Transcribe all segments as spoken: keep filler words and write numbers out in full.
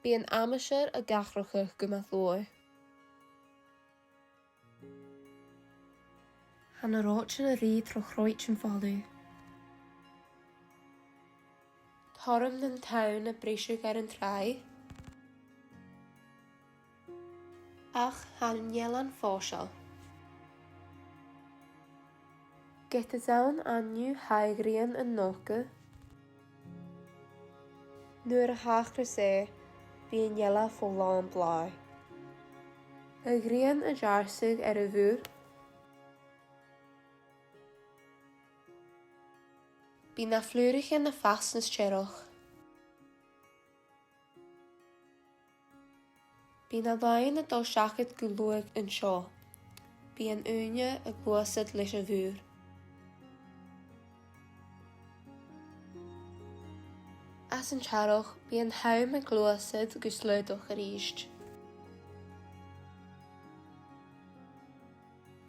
Bidh an aimsir ag atharrachadh gu math luath. Tha na reòitean a' ruith tro chroit an fhalaich. Toirm nan tonn a' briseadh air an tràigh. Ach tha an t-eilean fòsach. Ged as ann an-diugh tha a' ghrian a' nochdadh. Nuair a thachras e, bidh an t-eilean fo làn blàth. A' ghrian a' deàrrsadh air a' mhuir. Bidh na flùraichean a' fàs nas t-earrach. Bidh na làithean a' dol seachad gu luath an seo. Bidh an ùine a' gluasad leis a' mhuir. Anns an t-earrach, bidh an t-àm a' gluasad gu slaodach a-rithist.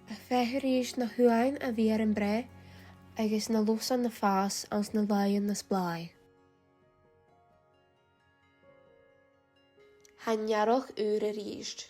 A' feitheamh ris na h-uain a bhith air am breith agus na lusan a' fàs anns na làithean nas blàithe. Tha an t-earrach ùr a-rithist.